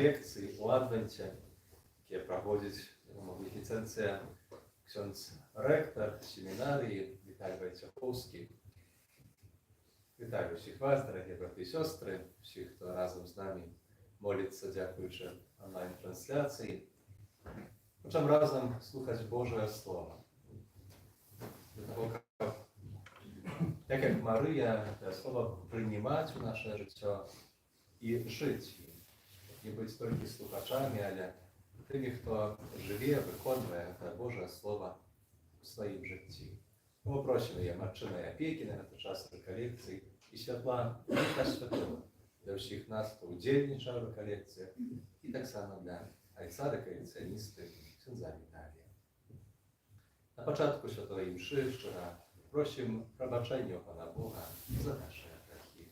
рэкалекцый у Адвэнце, якія праводзіць Магніфіцэнцыя ксёндз рэктар семінарыі Віталь Вайцяхоўскі. Вітаю ўсіх вас, дарагія браты і сёстры, усіх, хто разам з намі моліцца, дзякуючы анлайн-трансляцыі. Хочам разам слухаць Божае Слова. Для таго, каб, так як Марыя, тое Слова прымаць у наша жыццё і жыць ім. Не быць толькі слухачамі, але тымі, хто жыве, выконвае гэта Божае Слова ў сваім жыцці. Мы просім яе матчынай апекі на гэты час рэкалекцый і святла Духа Святога для ўсіх нас, хто ўдзельнічае ў рэкалекцыях, і таксама для айца рэкалекцыяністы ксяндза Віталія. На пачатку святой імшы шчыра просім прабачэння ў Пана Бога за нашы грахі.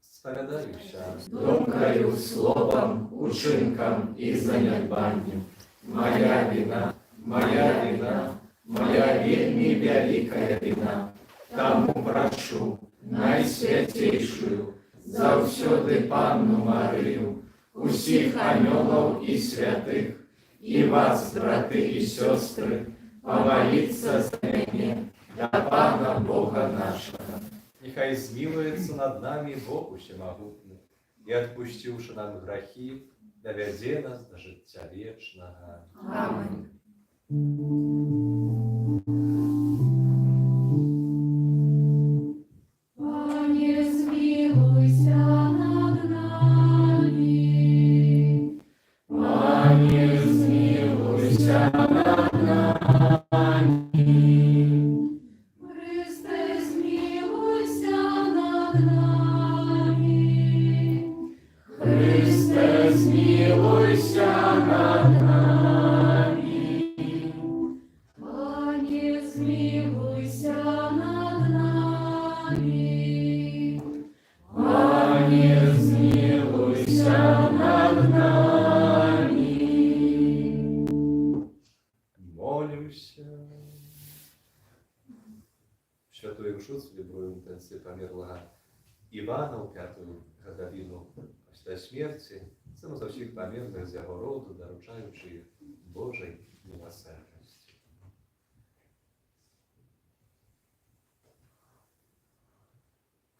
Спавядаюся Думкаю, словам, учынкам і занядбаннем. Мая віна, мая віна, мая вельмі вялікая віна. Таму прашу Найсвяцейшую, заўсёды Панну Марыю, усіх анёлаў і святых, і вас, браты і сёстры, памаліцца за мяне да Пана Бога нашага. Няхай змілуецца над намі Бог усемагутны і, адпусціўшы нам грахі, давядзе нас да жыцця вечнага. Амэн. Пане, змілуйся над намі. Пане, змілуйся над намі. Хрысце, змілуйся над намі. Хрысце, змілуйся над намі. Пане, змілуйся над намі. Пане, змілуйся над намі. Молімся. Святую Імшу цэлебруем інтэнцыі памерлага Івана ў пятую гадавіну пасля смерці, сама за ўсіх памерлых з яго роду, даручаючы іх Божай міласэрнасці.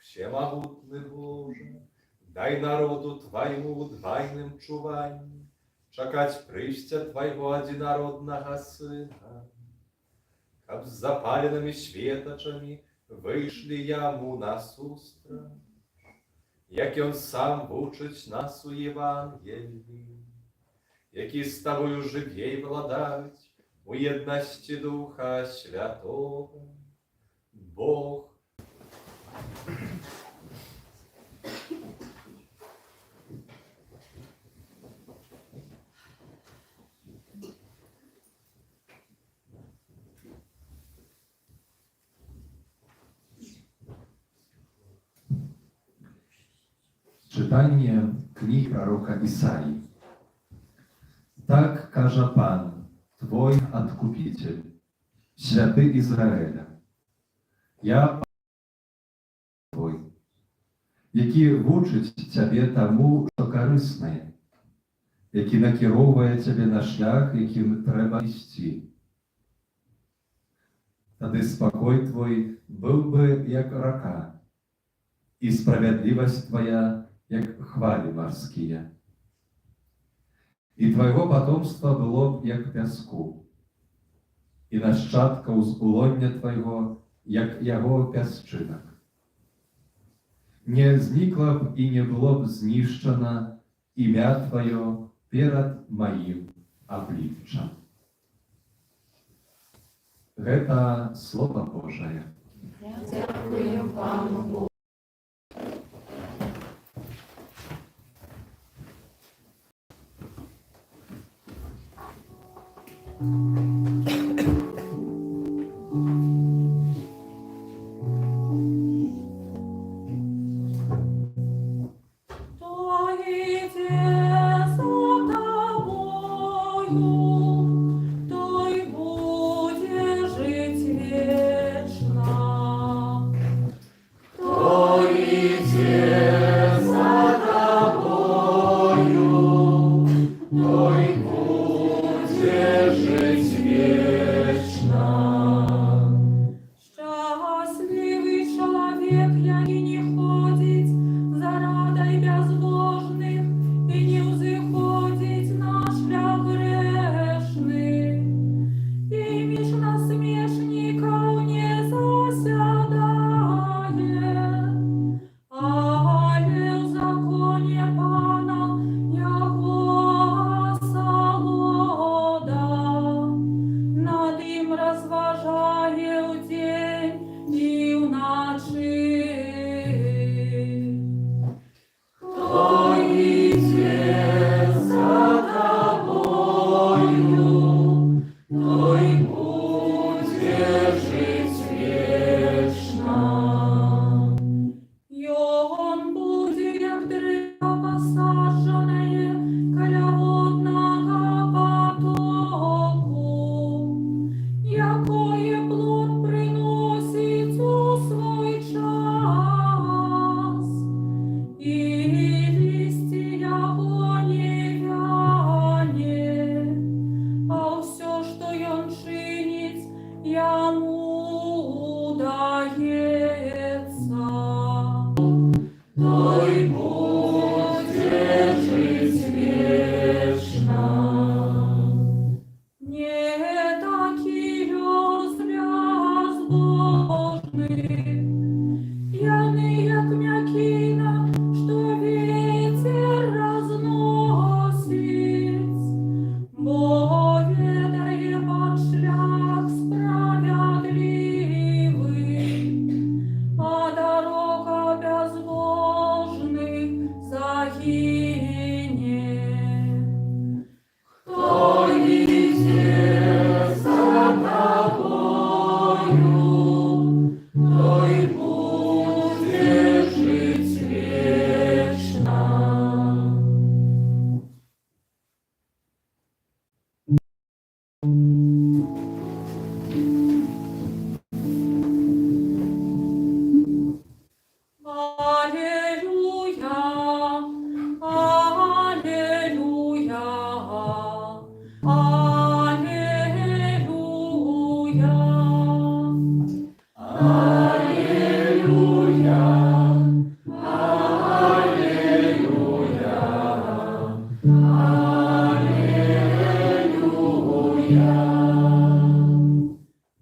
Усемагутны Божа, дай народу Твайму ў двайным чуванні чакаць прыйсця Твайго адзінароднага Сына, каб з запаленымі светачамі выйшлі Яму насустрач, як Ён сам вучыць нас у Евангеллі, які з Табою жыве і валадарыць у еднасці Духа Святога, Бог. Чытанне кнігі прарока Ісаі. Так кажа Пан, твой Адкупіцель, Святы Ізраэля: Я твой, які вучыць цябе таму, што карыснае, які накіроўвае цябе на шлях, якім трэба ісці. Тады спакой твой быў бы як рака, і справядлівасць твая, як хвалі марскія. І твайго патомства было б, як пяску, і нашчадкаў з улоння твайго, як яго пясчынак. Не знікла б і не было б знішчана імя тваё перад маім абліччам. Гэта Слова Божае. Дзякуем Пану Богу. Хто ідзе за табою, той будзе жыць вечна. вечна. Не такі лёс бязбожных, яны, як мякіна, што вецер разносіць, бо ведае Пан шлях справядлівых, а дарога бязбожных загіне. Хто ідзе за табою, той будзе жыць вечна. Алелюя, алелюя, алелюя. Алелюя, алелюя, алелюя.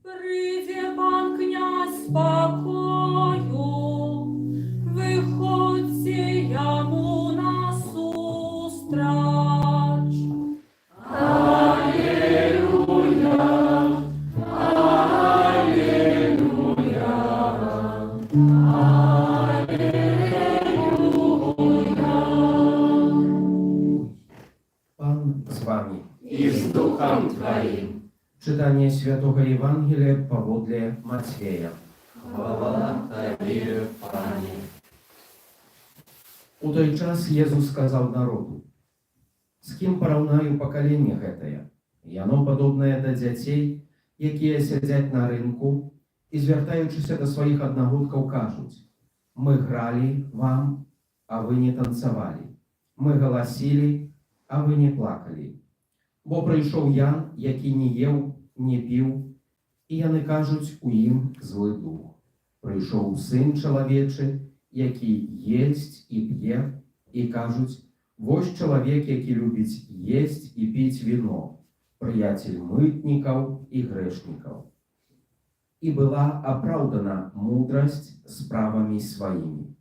Прыйдзе Пан Князь пакою, выходзьце яму насустрач. Алелюя, алелюя, алелюя. Пан з вамі. І з духам Тваім. Чытанне Святога Евангелля паводле Мацвея. Хвала Табе, Пане. У той час Езус сказаў народу: «З кім параўнаю пакаленне гэтае? Яно падобнае да дзяцей, якія сядзяць на рынку і, звяртаючыся да сваіх аднагодкаў, кажуць: Мы гралі вам, а вы не танцавалі. Мы галасілі, а вы не плакалі. Бо прыйшоў Ян, які не еў, не піў, і яны кажуць: у ім злы дух. Прыйшоў Сын Чалавечы, які есць і п'е, і кажуць: вось чалавек, які любіць есць і піць віно, прыяцель мытнікаў і грэшнікаў. І была апраўдана мудрасць справамі сваімі».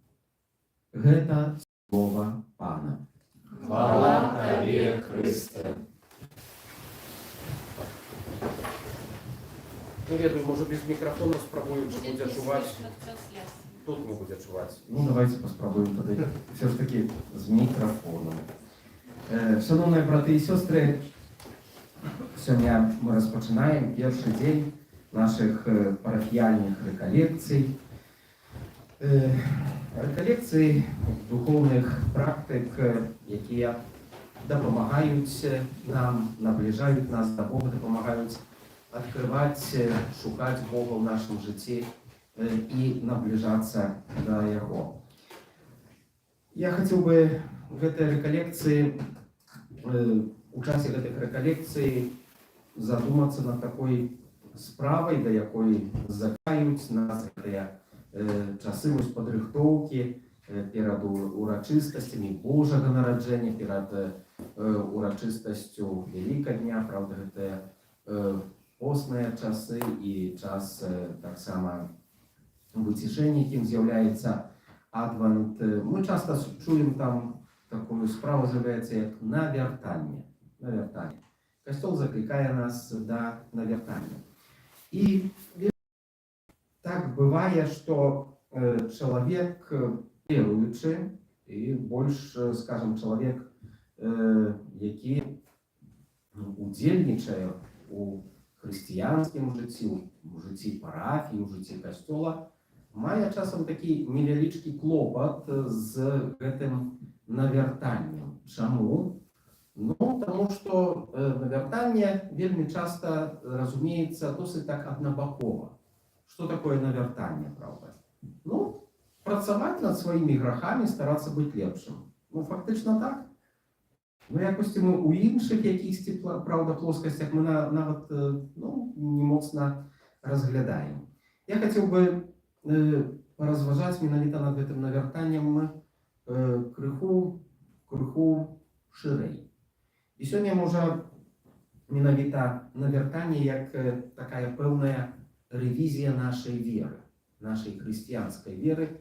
Гэта слова Пана. Хвала Табе, Хрысце. Не ведаю, можа, без мікрафона спрабую, ці будзе чуваць. Тут не будзе чуваць. Ну, давайце паспрабуем тады ўсё ж такі з мікрафонам. Шаноўныя браты і сёстры, сёння мы распачынаем першы дзень нашых парафіяльных рэкалекцый. Рэкалекцыі духоўных практык, якія дапамагаюць нам, набліжаюць нас да Бога, дапамагаюць адкрываць, шукаць Бога ў нашым жыцці і набліжацца да Яго. Я хацеў бы гэтай рэкалекцыі, у часе гэтых рэкалекцый задумацца над такой справай, да якой заклікаюць нас гэтыя часы вось падрыхтоўкі перад урачыстасцямі Божага нараджэння, перад урачыстасцю Вялікадня, праўда, гэтыя посныя часы і час таксама выцішэння, якім з'яўляецца Адвент. Мы часта чуем там такую справу, з'яўляецца як навяртанне. Навяртанне. Касцёл заклікае нас да навяртання. І так бывае, што чалавек веруючы і больш, скажем, чалавек, які удзельнічае у хрысціянскім жыцці, у жыцці парафіі, у жыцці касцёла, мае часам такі невялічкі клопат з гэтым навяртаннем. Чаму? Ну, таму што навяртанне вельмі часта разумеецца досыць так аднабакова. Што такое навяртанне, праўда? Ну, працаваць над сваімі грахамі, старацца быць лепшым. Ну, фактычна так. Ну, якосьці мы ў іншых якіхсьці, праўда, плоскасцях мы нават ну, не моцна разглядаем. Я хацеў бы паразважаць менавіта над гэтым навяртаннем крыху шырэй. І сёння, можа, менавіта навяртанне як такая пэўная рэвізія нашай веры, нашай хрысціянскай веры.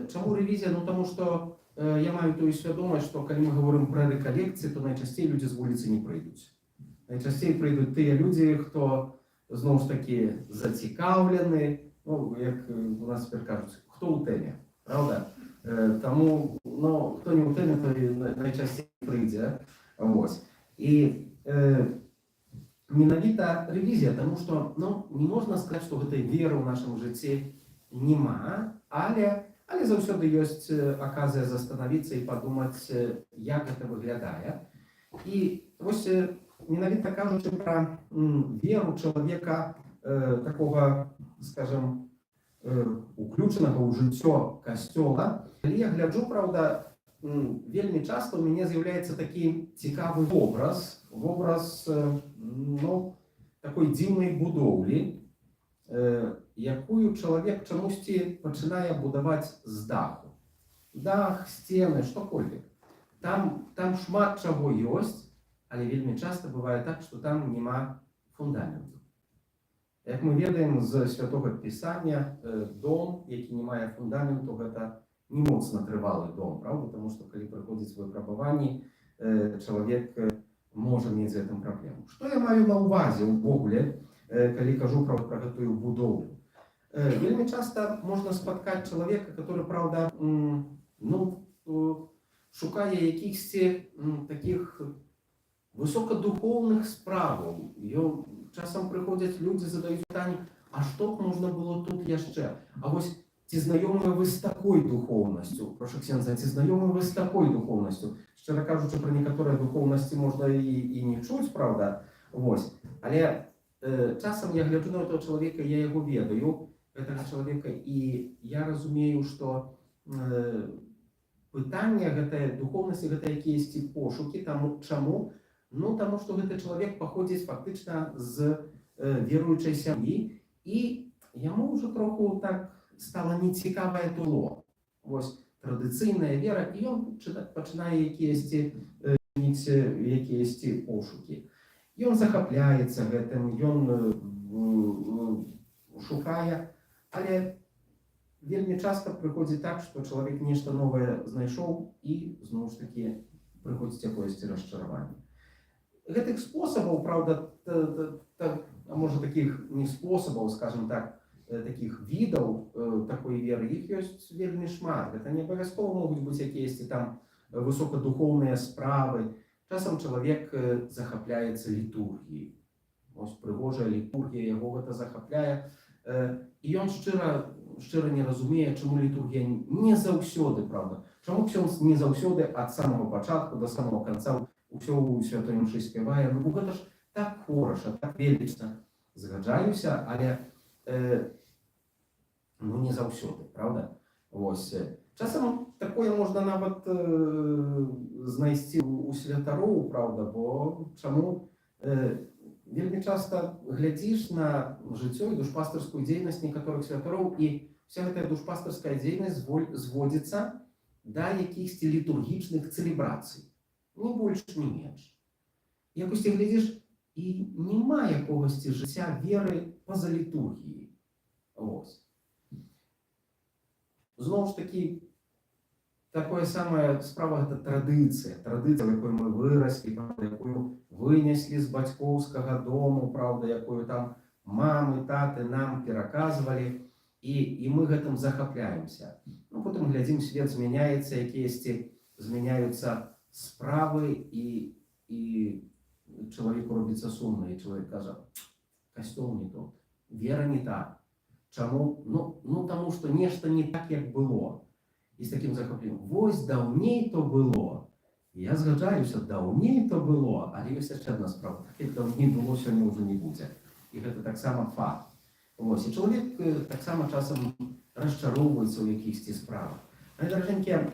Чаму рэвізія? Ну, таму што я маю тую свядомасць, што калі мы гаворым пра рэкалекцыі, то найчасцей людзі з вуліцы не прыйдуць. Найчасцей прыйдуць тыя людзі, хто зноў ж такі зацікаўлены, ну, як у нас цяпер кажуць, хто ў тэме, правда? Таму, ну, хто не ў тэме, той найчасцей прыйдзе. Вось. І менавіта рэвізія, таму што, ну, не можна сказаць, што гэтай веры ў нашым жыцці няма, але заўсёды ёсць аказія застанавіцца і падумаць, як гэта выглядае. І вось менавіта кажучы пра веру чалавека такога, скажем, уключанага ў жыццё касцёла, калі я гляджу, праўда, вельмі часта ў мяне з'яўляецца такі цікавы вобраз, ну, такой дзіўнай будоўлі, якую чалавек чамусьці пачынае будаваць з даху. Дах, сцены, штокольвек. Там шмат чаго ёсць, але вельмі часта бывае так, што там няма фундаменту. Як мы ведаем з Святога Пісання, дом, які не мае фундаменту, гэта не моцна трывалы дом, правда? Таму што калі прыходзіць выпрабаванні, чалавек можа мець з гэтым праблему. Што я маю на ўвазе ўвогуле, калі кажу пра гэтую будоўлю? Вельмі часта можна спаткаць чалавека, который, праўда, ну, шукае якіхсьці такіх высокадухоўных справаў. Ён, часам прыходзяць людзі, задаюць пытанні: а што б можна было тут яшчэ? А вось ці знаёмы вы з такой духоўнасцю? Прошу ксяндза, ці знаёмы вы з такой духоўнасцю? Шчыра кажучы, пра некаторыя духоўнасці можна і не чуць, праўда? Вось. Але часам я гляджу на этого чалавека, я яго ведаю, гэтага чалавека, і я разумею, што пытанне гэтай духоўнасці, гэта якіясьці пошукі, таму чаму? Ну, таму што гэты чалавек паходзіць фактычна з веруючай сям'і, і яму ўжо троху так стала нецікавае туло. Вось традыцыйная вера, і ён пачынае якіясьці пошукі. Ён захапляецца гэтым, ён шукае, але вельмі часта прыходзіць так, што чалавек нешта новае знайшоў, і зноў ж такі прыходзіць якоесьці расчараванне. Гэтых спосабаў, праўда, а можа, такіх не спосабаў, скажем так, такіх відаў такой веры, іх ёсць вельмі шмат. Гэта не абавязкова могуць быць якіясьці там высокадухоўныя справы. Часам чалавек захапляецца літургіяй. Вось прыгожая літургія, яго гэта захапляе. І ён шчыра не разумее, чаму літургія не заўсёды, праўда, чаму ксёндз не заўсёды ад самага пачатку до самого канца ўсё ў святой імшы спявае. Ну, бо гэта ж так хораша, так велічна. Згаджаюся, але ну, не заўсёды, праўда? Вось. Часам такое можна нават знайсці у святароў, праўда, бо чаму вельмі часта глядзіш на жыццё і душпастырскую дзейнасць некаторых святароў, і вся гэтая душпастырская дзейнасць зводзіцца да якіхсьці літургічных цэлебрацый. Ні больш, ні менш. Якось ты глядзіш, і няма якогасьці жыцця веры па-за літургіяй. Вось. Зноў ж такі, такое самая справа — гэта традыцыя, традыцыя, у якой мы выраслі, правда, якую вынеслі з бацькоўскага дому, праўда, якую там мамы, таты нам пераказвалі, і мы гэтым захапляемся. Ну, потым глядзім, свет змяняецца, якіясьці змяняюцца справы, і чалавеку робіцца сумна, і чалавек кажа: «Касцёл не тот, вера не та». Чаму? Ну таму што нешта не так, як было. І з такім захапленнем. Вось даўней то было. Я згаджаюся, даўней то было, але ёсць яшчэ адна справа. Так, як даўней было, сёння ўжо не будзе. І гэта таксама факт. Вось. І чалавек таксама часам расчароўваецца ў якіхсьці справах. Але, даражэнькія,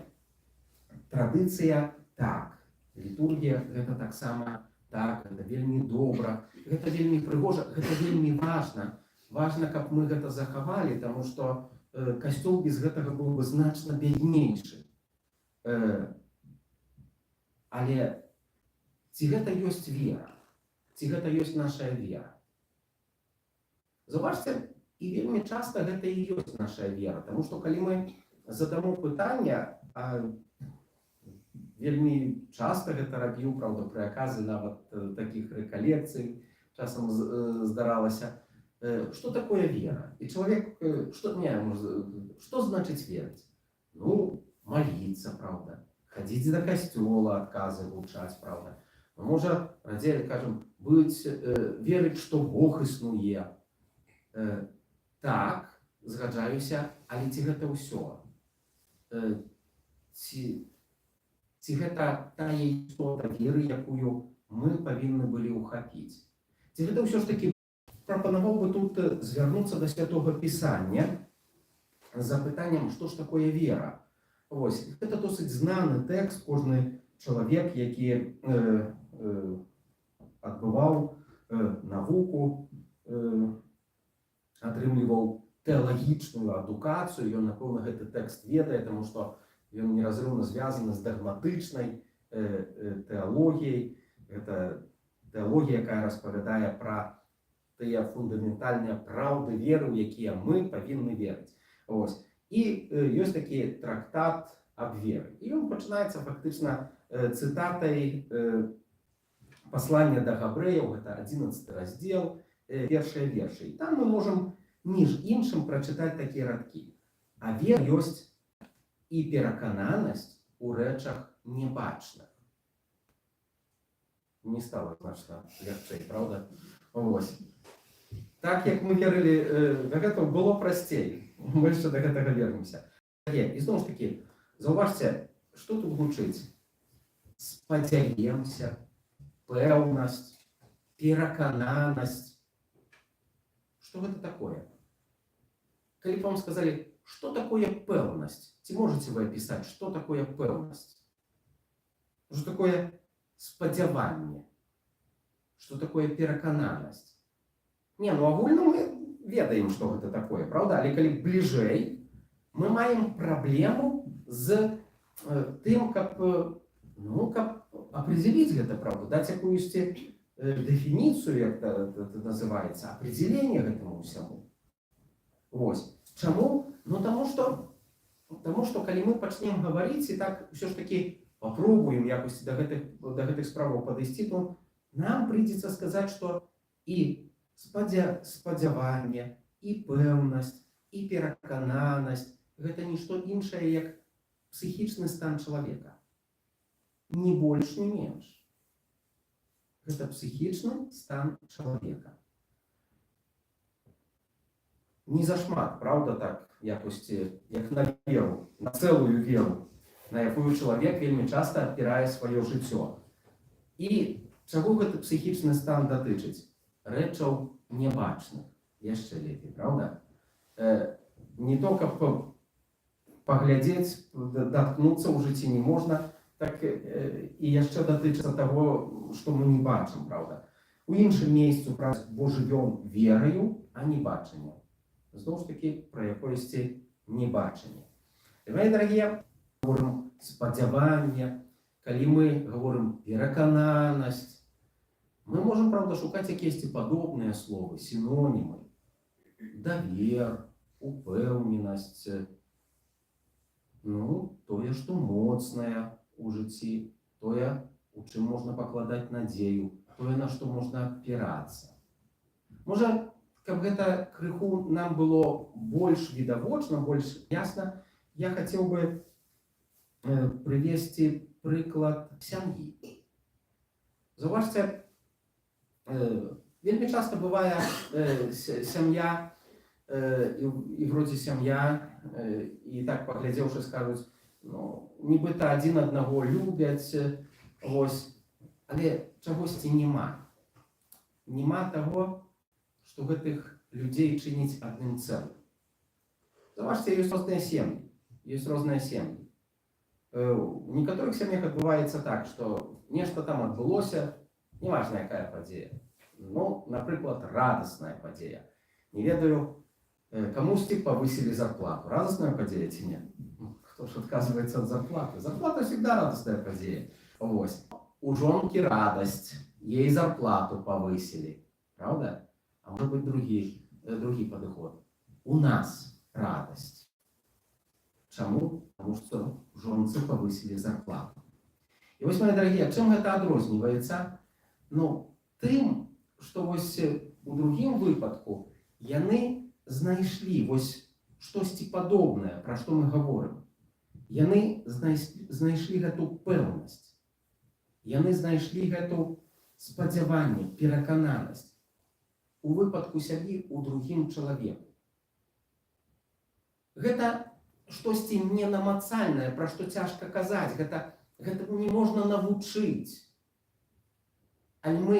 традыцыя — так, літургія — гэта таксама так, гэта вельмі добра, гэта вельмі прыгожа, гэта вельмі важна. Важна, каб мы гэта захавалі, таму што касцёл без гэтага быў бы значна бяднейшы. Але Ці гэта ёсць вера? Ці гэта ёсць наша вера? Заўважце, і вельмі часта гэта і ёсць наша вера, таму што калі мы задамо пытанне, а вельмі часта гэта рабіў, праўда, пры аказы нават такіх рэкалекцый часам здаралася, што такое вера? І чалавек, што, не, можа, што значыць верыць? Ну, маліцца, праўда, хадзіць да касцёла, адказы вывучаць, праўда. Ну, можа, радзей, кажам, верыць, што Бог існуе. Так, згаджаюся, але ці гэта ўсё? Ці гэта тая істота веры, якую мы павінны былі ўхапіць? Ці гэта ўсё ж такі прапанаваў бы тут звярнуцца да Святога Пісання з запытаннем, што ж такое вера? Вось, гэта досыць знаны тэкст, кожны чалавек, які адбываў навуку, атрымліваў тэалагічную адукацыю, ён, напэўна, гэты тэкст ведае, таму што ён неразрыўна звязаны з дагматычнай тэалогіяй. Гэта тэалогія, якая распавядае пра тыя фундаментальныя праўды веры, у якія мы павінны верыць. Вось. І ёсць такі трактат аб веры. І ён пачынаецца фактычна цытатай паслання да габрэяў, гэта 11 раздзел, першыя вершы. І там мы можам між іншым прачытаць такія радкі. А вера ёсць і перакананасць у рэчах небачных. Не стала значна лягчэй, праўда? Вось. Так як мы верылі да гэтага, было прасцей. Мы яшчэ да гэтага вернемся. І зноў ж такі, заўважце, што тут гучыць? Спадзяемся, пэўнасць, перакананасць. Што гэта такое? Калі б вам сказалі, што такое пэўнасць? Ці можаце вы апісаць, што такое пэўнасць? Што такое спадзяванне? Што такое перакананасць? Не, ну агульна мы ведаем, што гэта такое, праўда? Але калі бліжэй, мы маем праблему з тым, каб, ну, каб определить гэта, праўда, даць якуюсьці дэфініцыю, як это называецца, определение гэтаму ўсяму. Вось. Чаму? Ну, таму што калі мы пачнем гаварыць і так ўсё ж такі попробуем якось да гэтых справаў падысці, то нам прыйдзецца сказаць, што і спадзяванне, і пэўнасць, і перакананасць — гэта нішто іншае, як псіхічны стан чалавека. Ні больш, ні менш. Гэта псіхічны стан чалавека. Не зашмат, праўда, так, якосьці, як на веру, на цэлую веру, на якую чалавек вельмі часта абпірае сваё жыццё. І чаго гэты псіхічны стан датычыць? Рэчаў нябачных. Яшчэ лепей, праўда? Не то, каб паглядзець, даткнуцца ў жыцці не можна, так і яшчэ датычыцца таго, што мы не бачым, праўда. У іншым месцу, праўда, бо жывём вераю, а не бачаннем. Зноў ж такі пра якоесьці небачанне. І, мае дарагія, гаворым спадзяванне, калі мы гаворым перакананасць, мы можам, праўда, шукаць якіясьці падобныя словы, сінонімы. Давер, упэўненасць, ну, тое, што моцнае ў жыцці, тое, у чым можна пакладаць надзею, тое, на што можна абпірацца. Можа, каб гэта крыху нам было больш відавочна, больш ясна, я хацеў бы прывесці прыклад сям'і. Заўважце, вельмі часта бывае сям'я, і вроде сям'я, і так паглядзеўшы, скажуць, ну, нібыта адзін аднаго любяць, вось, але чагосьці няма. Няма таго, што гэтых людзей чыніць адным цэлым. Заўважце, ёсць розныя сем'і, ёсць розныя сем'і. У некаторых сем'ях адбываецца так, што нешта там адбылося, неважна, якая падзея. Ну, напрыклад, радасная падзея. Не ведаю, камусьці павысілі зарплату. Радасная падзея ці не? Ну, хто ж адказваецца ад зарплаты? Зарплата всегда радасная падзея. Вось. У жонкі радасць, ей зарплату повысили. Правда? А может быть, другі падыход. У нас радасць. Чаму? Таму што жонцы повысили зарплату. І вось, мои дарагія, чым гэта адрозніваецца? Ну, тым, што вось у другім выпадку яны знайшлі вось штосьці падобнае, пра што мы гаворым. Яны знайшлі гэту пэўнасць. Яны знайшлі гэту спадзяванне, перакананасць у выпадку сям'і у другім чалавеку. Гэта штосьці ненамацальнае, пра што цяжка казаць, гэта не можна навучыць. Але мы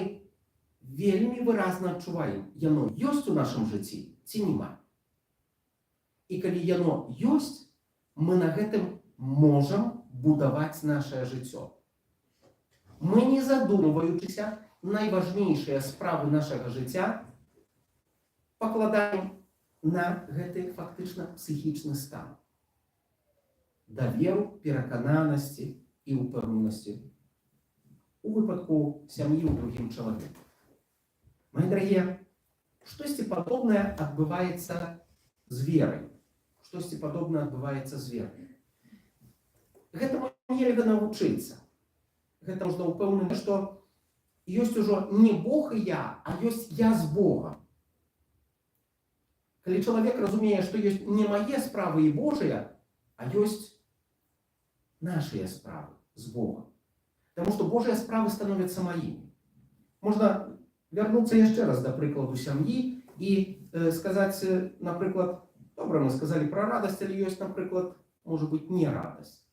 вельмі выразна адчуваем, яно ёсць у нашым жыцці ці няма. І калі яно ёсць, мы на гэтым можам будаваць нашае жыццё. Мы, не задумваючыся, найважнейшыя справы нашага жыцця пакладаем на гэты фактычна псіхічны стан. Даверу, перакананасці і ўпэўненасці у выпадку сям'і ў другім чалавеку. Мои дарагія, штосьці падобнае адбываецца з верай. Штосьці падобнае адбываецца з верай. Гэтаму нельга навучыцца. Гэта можна ўпэўнены, што ёсць ужо не Бог і я, а ёсць я з Богам. Калі чалавек разумее, што ёсць не мае справы і Божыя, а ёсць нашыя справы з Богам. Таму што Божыя справы становяцца маімі. Можна вярнуцца яшчэ раз да прыкладу сям'і і сказаць, напрыклад, добра, мы сказалі пра радасць, але ёсць, напрыклад, можа быць, не радасць.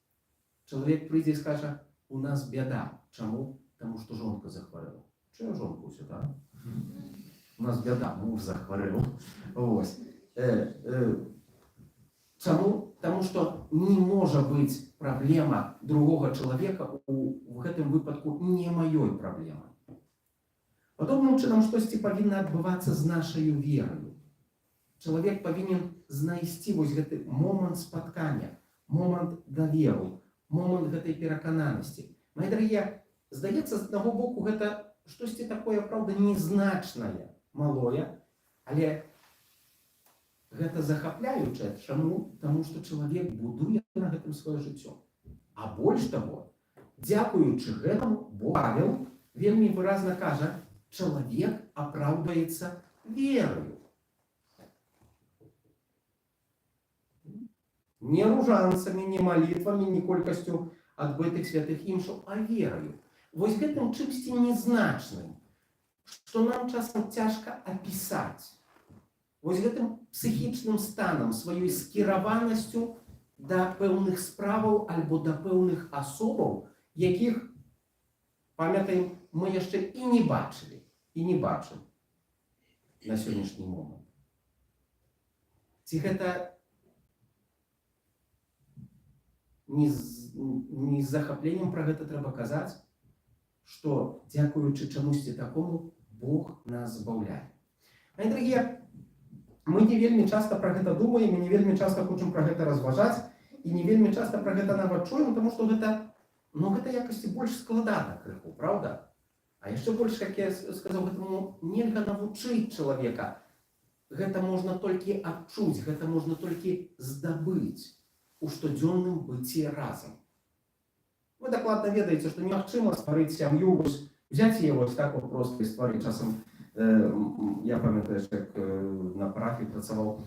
Чалавек прыйдзе і скажа: «У нас бяда». Чаму? Таму што жонка захварэла. Чыя жонка ўсё, так? У нас бяда, муж захварэў. Вось. Чаму? Таму што не можа быць праблема другога чалавека у гэтым выпадку не маёй праблемай. Падобным чынам штосьці павінна адбывацца з нашаю вераю. Чалавек павінен знайсці вось гэты момант спаткання, момант даверу, момант гэтай перакананасці. Мои дарагія, здаецца, з аднаго боку гэта штосьці такое, праўда, незначнае, малое, але гэта захапляючае. Чаму? Таму што чалавек будуе на гэтым сваё жыццё. А больш таго, дзякуючы гэтаму, Павел вельмі выразна кажа: чалавек апраўдваецца вераю. Не ружанцамі, не малітвамі, не колькасцю адбытых святых імшаў, а вераю. Вось гэтым чымсьці незначным, што нам часам цяжка апісаць. Вось гэтым псіхічным станам, сваёй скіраванасцю да пэўных справаў альбо да пэўных асобаў, якіх, памятаем, мы яшчэ і не бачылі, і не бачым на сённяшні момант. Ці гэта не з захапленнем пра гэта трэба казаць, што, дзякуючы чамусьці такому, Бог нас збаўляе? Мои дарагія, мы не вельмі часта пра гэта думаем і не вельмі часта хочам пра гэта разважаць, і не вельмі часта пра гэта нават чуем, таму што гэта, ну, гэта якасці больш складана крыху, праўда? А яшчэ больш, як я сказаў, гэтаму нельга навучыць чалавека. Гэта можна толькі адчуць, гэта можна толькі здабыць у штодзённым быцці разам. Вы дакладна ведаеце, што немагчыма стварыць сям'ю, вось, взять яе вось так вот просто і стварыць. Часам я памятаю, як на парафіі працаваў,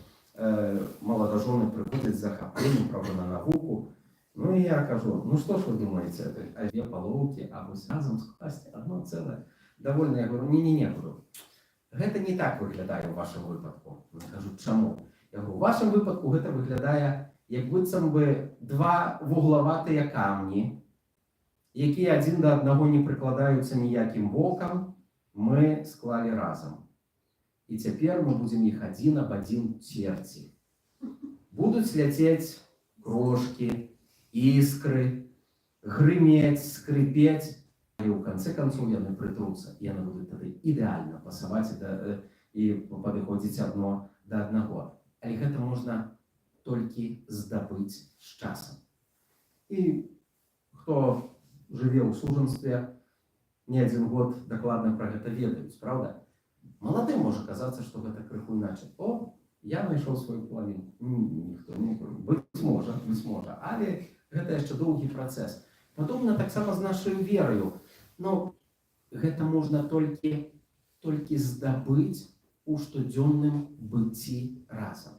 маладажоны прыходзяць з захапленнем, правда, на навуку. Ну і я кажу: «Ну што ж вы думаеце, а две палоўкі, а вось разам скласці одно целое?» Довольно, я говорю: «Не-не-не, — говорю, — гэта не так выглядае ў вашым выпадку». Я кажу: «Чаму?» Я говорю: «У вашым выпадку гэта выглядае, як быццам бы два вуглаватыя камні, якія адзін да аднаго не прыкладаюцца ніякім бокам, мы склалі разам. І цяпер мы будзем іх адзін аб адзін церці. Будуць ляцець крошкі, іскры, грымець, скрыпець, але ў канцы канцоў яны прытруцца, і яны будуць тады ідэальна пасаваць і падыходзіць адно да аднаго». Але гэта можна толькі здабыць з часам. І хто жыве ў сужанстве, не адзін год, дакладна пра гэта ведаюць, правда? Маладым можа казацца, што гэта крыху іначай. О, я знайшоў сваю палавінку. Ніхто не быць можа, быць можа, але гэта яшчэ доўгі працэс. Падобна таксама з нашай вераю. Но гэта можна толькі здабыць у штодзённым быцці разам,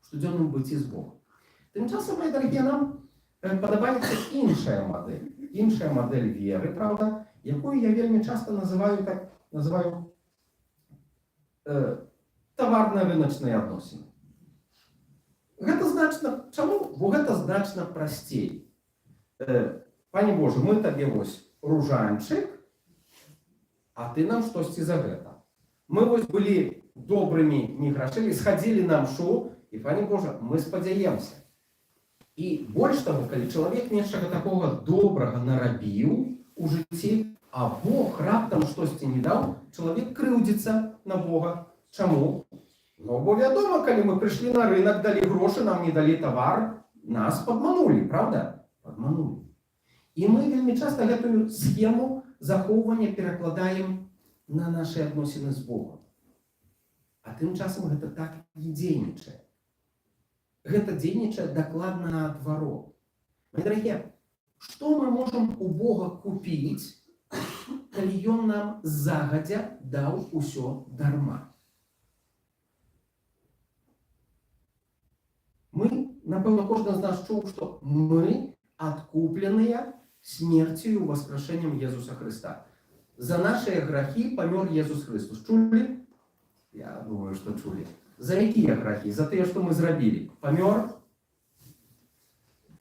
у штодзённым быцці з Богом. Тым часам, мае дарагія, нам падабаецца іншая мадэль, іншая мадэль веры, правда, якую я вельмі часта называю так, называю таварна-рыначныя адносіны. Гэта значна, чаму? Бо гэта значна прасцей. Пане Божа, мы табе вось ружанчык, а ты нам штосьці за гэта. Мы вось былі добрымі, не грашылі, схадзілі на мшу, і, Пане Божа, мы спадзяемся. І больш таго, калі чалавек нечага такога добрага нарабіў у жыцці, а Бог раптам штосьці не даў, чалавек крыўдзіцца на Бога. Чаму? Ну, бо вядома, калі мы прыйшлі на рынок, далі грошы, нам не далі тавар, нас падманулі, правда? Падманулі. І мы вельмі часта гэтую схему захоўвання перакладаем на нашы адносіны з Богом. А тым часам гэта так не дзейнічае. Гэта дзейнічае дакладна наадварот. Мои дарагія, што мы можам у Бога купіць, калі ён нам загадзя даў усё дарма? Мы, напэўна, кожны з нас чуў, што мы адкупленыя смерцю і уваскрашэннем Езуса Хрыста. За нашыя грахі памёр Езус Хрыстус. Чулі? Я думаю, што чулі. За якія грахі? За тыя, што мы зрабілі. Памёр?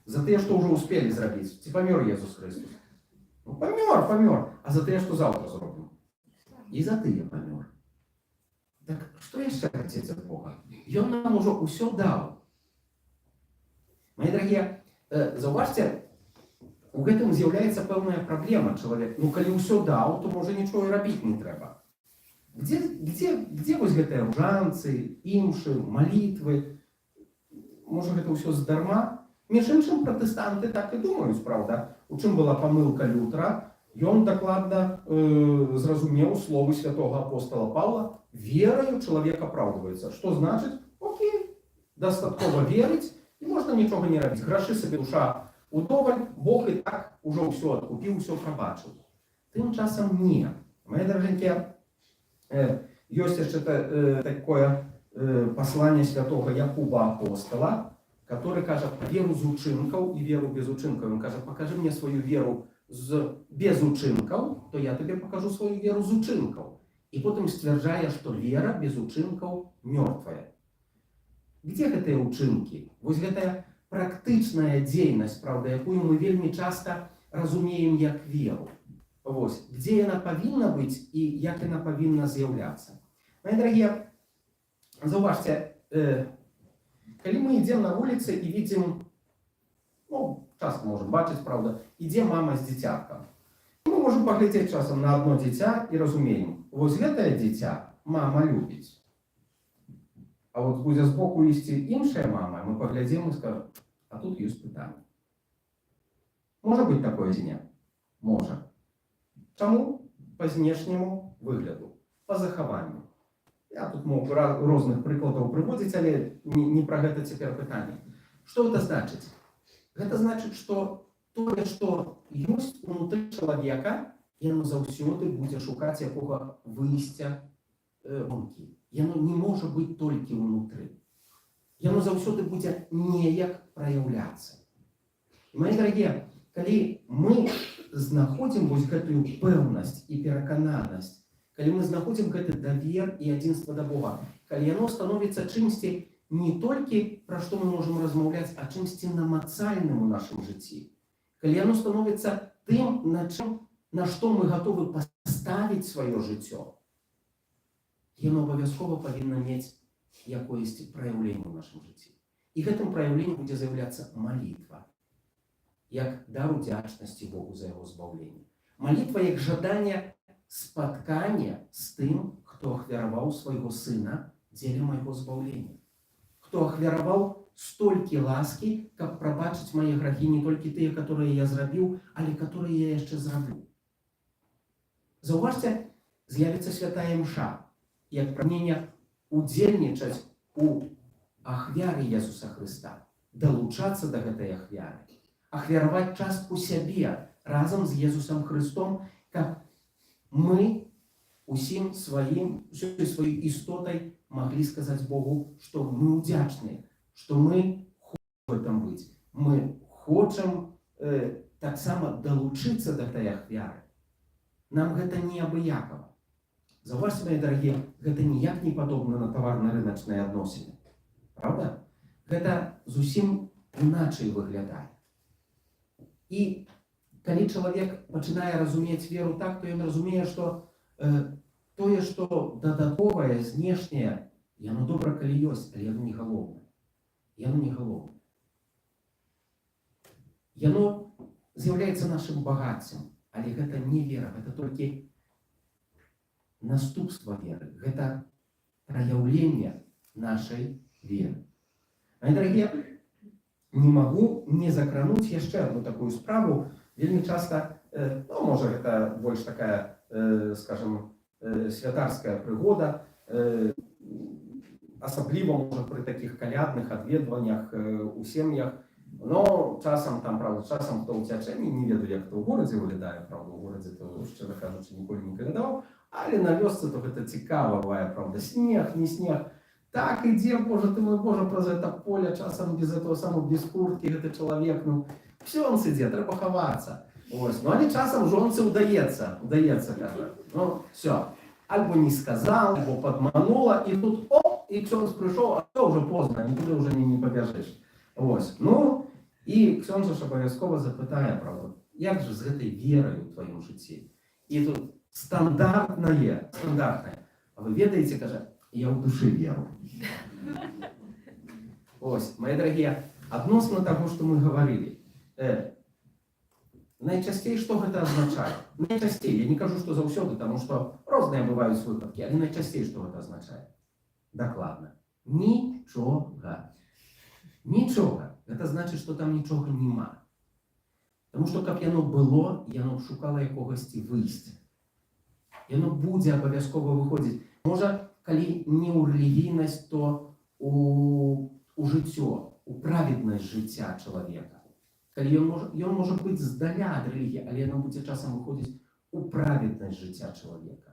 За тыя, што ўжо успелі зрабіць. Ці памёр Езус Хрыстус? Ну, памёр, памёр. А за тыя, што заўтра зробім? І за тыя памёр. Так што яшчэ хацець ад Бога? Ён нам ужо ўсё даў. Мои дарагія, заўважце, у гэтым з'яўляецца пэўная праблема чалавек. Ну, калі ўсё даў, то можа, нічога і рабіць не трэба. Дзе вось гэтыя ружанцы, імшы, малітвы? Можа, гэта ўсё здарма? Між іншым, пратэстанты так і думаюць, праўда? У чым была памылка Лютра? Ён дакладна зразумеў словы святого апостала Павла: вераю чалавек апраўдваецца. Што значыць? Окей, дастаткова верыць, і можна нічога не рабіць. Грашы сабе душа удоваль, Бог і так ужо ўсё адкупіў, усё прабачыў. Тым часам не. Мае даражэнькія, ёсць яшчэ такое пасланне святого Якуба апостала, который кажа пра веру з учынкаў і веру без учынкаў. Ён кажа: «Пакажы мне сваю веру без учынкаў, то я табе пакажу сваю веру з учынкаў». І потым сцвярджае, што вера без учынкаў мёртвая. Где гэтыя учынкі? Вось гэтая практычная дзейнасць, праўда, якую мы вельмі часта разумеем як веру. Вось, дзе яна павінна быць і як яна павінна з'яўляцца? Мои дарагія, заўважце, калі мы ідзем на вуліцы і видим, ну, часто можем бачыць, праўда, ідзе мама з дзіцяткам. Мы можем паглядзець часам на одно дзіця і разумеем: вось гэтае дзіця мама любіць. А вот будзе збоку ісці іншая мама, мы паглядзім і скажем: а тут ёсць пытанне. Можа быць такое ці не? Можа. Чаму? Па знешняму выгляду, па захаванню. Я тут мог розных прыкладаў прыводзіць, але не пра гэта цяпер пытанне. Што гэта значыць? Гэта значыць, што тое, што ёсць унутры чалавека, яно заўсёды будзе шукаць якога выйсця вонкі. Яно не можа быць толькі ўнутры. Яно заўсёды будзе неяк праяўляцца. І, мае дарагія, калі мы знаходзім вось гэтую пэўнасць і перакананасць, калі мы знаходзім гэты давер і адзінства да Бога, калі яно становіцца чымсьці не толькі, пра што мы можам размаўляць, а чымсьці намацальным у нашым жыцці, калі яно становіцца тым, на што мы гатовы паставіць сваё жыццё, яно абавязкова павінна мець якоесьці праяўленне ў нашым жыцці. І гэтым праяўленнем будзе з'яўляцца малітва, як дар удзячнасці Богу за яго збаўленне. Малітва як жаданне спаткання з тым, хто ахвяраваў свайго сына дзеля майго збаўлення. Хто ахвяраваў столькі ласкі, каб прабачыць мае грахі, не толькі тыя, которые я зрабіў, але которые я яшчэ зраблю. Заўважце, з'явіцца святая імша, як прагненне удзельнічаць у ахвяры Езуса Хрыста, далучацца да гэтай ахвяры, ахвяраваць частку сябе разам з Езусам Хрыстом, каб мы усім сваім, усёй сваёй істотай маглі сказаць Богу, што мы ўдзячныя, што мы хочам в этом быць, мы хочам таксама далучыцца да гэтай ахвяры. Нам гэта не абыякава. Заўважце, мае дарагія, гэта ніяк не падобна на таварна-рыначныя адносіны. Праўда? Гэта зусім іначай выглядае. І калі чалавек пачынае разумець веру так, то ён разумее, што тое, што дадатковае, знешняе, яно добра, калі ёсць, але яно не галоўнае. Яно не галоўнае. Яно з'яўляецца нашым багаццем, але гэта не вера, гэта толькі наступства веры, гэта праяўленне нашай веры. Мае дарагія, не магу не закрануць яшчэ одну такую справу. Вельмі часта, ну, можа, гэта больш такая, скажем, святарская прыгода, асабліва, можа, пры такіх калядных адведваннях у сем'ях. Но часам там, правда, часам хто ўцячэ, не ведаю, як то ў горадзе выглядае, правда, у горадзе то, шчыра кажучы, ніколі не калядаваў, але на вёсцы то гэта цікава бывае, правда, снег, не снег. Так ідзе, божа ты мой, божа, праз гэта поле, часам без этого самого, без курткі гэты чалавек, ну, ксёндз ідзе, трэба хавацца. Ось, ну, але часам жонцы ўдаецца, кажа, ну, всё. Альбо не сказал, альбо падманула, і тут, оп, і ксёндз прыйшоў, а всё, уже поздно, нікуды уже не пабяжыш. Ось, ну, і ксёндз ж абавязкова запытае, правда, як же з гэтай верай у тваім жыцці? І тут стандартнае, стандартнае. А вы ведаеце, кажа, я ў душы веру. Ось, мае дарагія, адносна таго, што мы гаварылі, найчасцей што гэта азначае? Найчасцей, я не кажу, што заўсёды, таму што розныя бываюць выпадкі, але найчасцей што гэта азначае? Дакладна. Нічога. Нічога. Гэта значыць, што там нічога няма. Таму што каб яно было, яно б шукала якогасьці выйсця. Яно будзе абавязкова выходзіць. Можа, калі не ў рэлігійнасць, то у жыццё, у праведнасць жыцця чалавека. Калі ён можа быць здаля ад рэлігіі, але яно будзе часам выходзіць у праведнасць жыцця чалавека.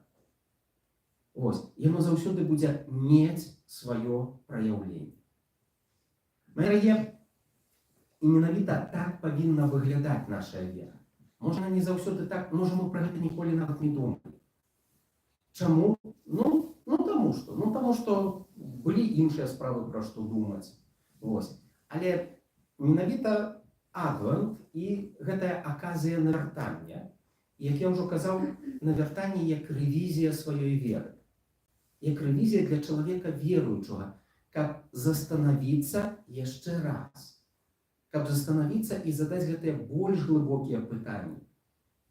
Ось, яно заўсёды будзе мець сваё праяўленне. Мае дарагія, і менавіта так павінна выглядаць наша вера. Можа, не заўсёды так, можа, мы пра гэта ніколі нават не думалі. Чаму? Ну, таму што. Ну, таму што былі іншыя справы, пра што думаць. Ось. Але менавіта Адвент і гэтая аказія навяртання, як я ўжо казаў, навяртанне як рэвізія сваёй веры. Як рэвізія для чалавека веруючага, каб застанавіцца яшчэ раз. Каб застанавіцца і задаць гэтыя больш глыбокія пытанні.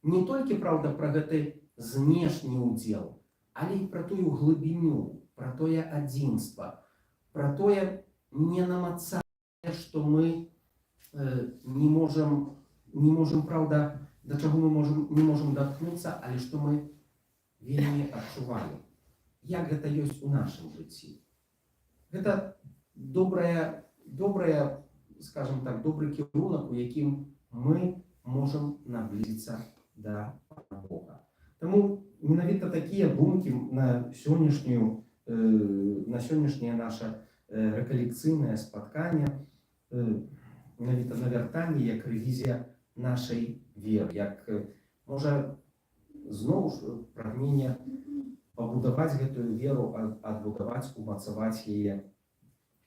Не толькі, праўда, пра гэты знешні ўдзел, але і пра тую глыбіню, пра тое адзінства, пра тое ненамацанне, што мы не можам, праўда, да чаго мы не можам даткнуцца, але што мы вельмі адчуваем. Як гэта ёсць у нашым жыцці? Гэта добрая, скажем так, добры кірунак, у якім мы можам наблізіцца да Пана Бога. Таму менавіта такія думкі на сённяшняе наше рэкалекцыйнае спатканне, менавіта навяртанне як рэвізія нашай веры, як, можа, зноў ж прагненне пабудаваць гэтую веру, адбудаваць, умацаваць яе,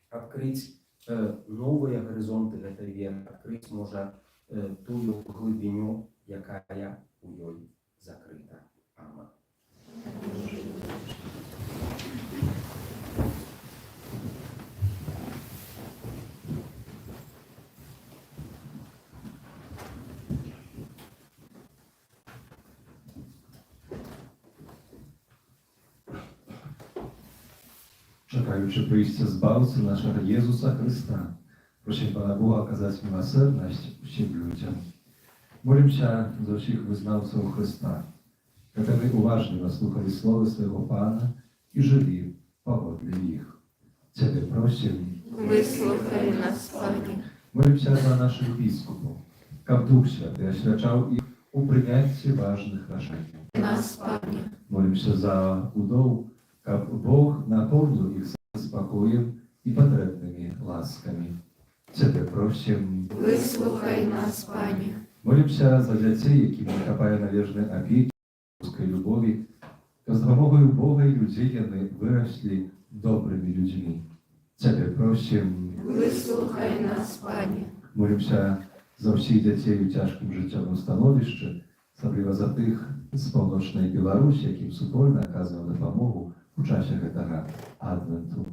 адкрыць новыя гарызонты гэтай веры, адкрыць, можа, тую глыбіню, якая у ёй закрыта. Амэн. Чакаючы прыйсця Збаўцы нашага Езуса Хрыста, просім Пана Бога аказаць міласэрнасць усім людзям. Молімся за ўсіх вызнаўцаў Хрыста. каб яны уважліва слухалі словы свайго Пана і жылі паводле іх. Цябе просім. Выслухай нас, Пане. Молімся за нашых біскупаў, каб Дух Святы асвячаў іх у прыняцці важных рашэнняў. Нас, Пане. Молімся за ўдоў, каб Бог напоўніў іх спакоем і патрэбнымі ласкамі. Цябе просім. Выслухай нас, Пане. Молімся за дзяцей, якім не хапае належнай апекі, бацькоўскай любові, каб з дапамогаю Бога і людзей яны выраслі добрымі людзьмі. Цябе просім. Выслухай нас, Пане. Молімся за ўсіх дзяцей у цяжкім жыццёвым становішчы, асабліва за тых з паўночнай Беларусі, якім супольна аказваем дапамогу у часе гэтага Адвенту.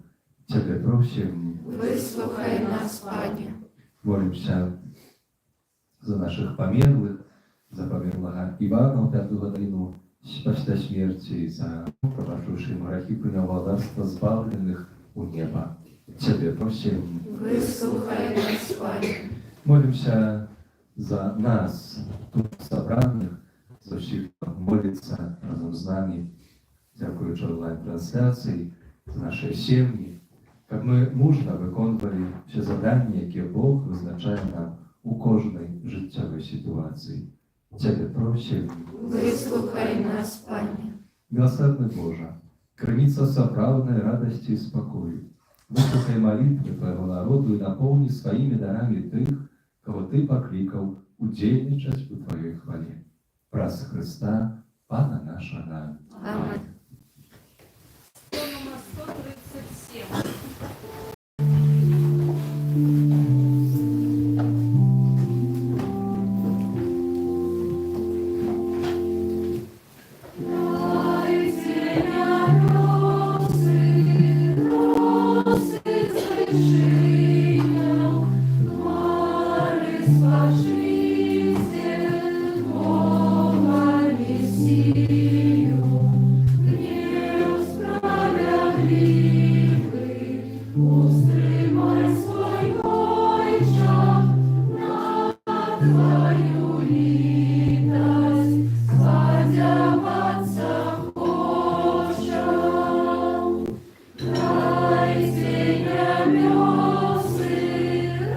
Цябе просім. Выслухай нас, Пане. Молімся за нашых памерлых, за памерлага Івана ў пятую гадзіну пасля смерці, за прабачыўшы ім грахі, прыняў валадарства збаўленых у неба. Цябе просім. Выслухай нас, Пане. Молімся за нас, тут сабраных, за ўсіх, хто моліцца разам з намі, дзякуючы анлайн-трансляцыі, за нашы сем'і, каб мы мужна выконвалі ўсе заданні, якія Бог вызначае нам у кожнай жыццёвай сітуацыі. Цябе просім. Выслухай нас, Пане. Міласэрны Божа, крыніца сапраўднай радасці і спакою, выслухай малітвы Твайго народу і напоўні сваімі дарамі тых, каго Ты паклікаў удзельнічаць у Тваёй хвале. Праз Хрыста, Пана нашага. Амэн. Нумар 137. Дайце нябёсы, росы з вышыняў, хмары спашліце, Бога Месію, гнеў справядлівы, устрымай свой Ойча, на Тваю літасць, спадзявацца хочам. Дайце нябёсы,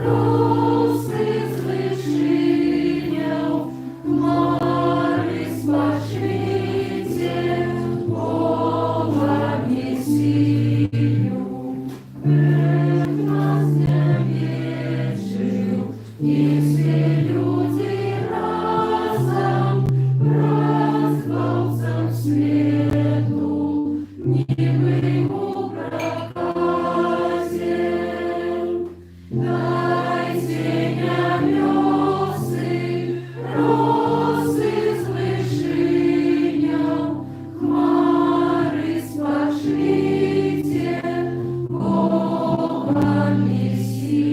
росы з вышыняў, хмары спашліце, Бога Месію. Бог нас не вечыў, і ўсе людзі разам Збаўцам свету, нібы ў праказе. Дайце нябёсы, росы з вышыняў, хмары спашліце, Бога Месію.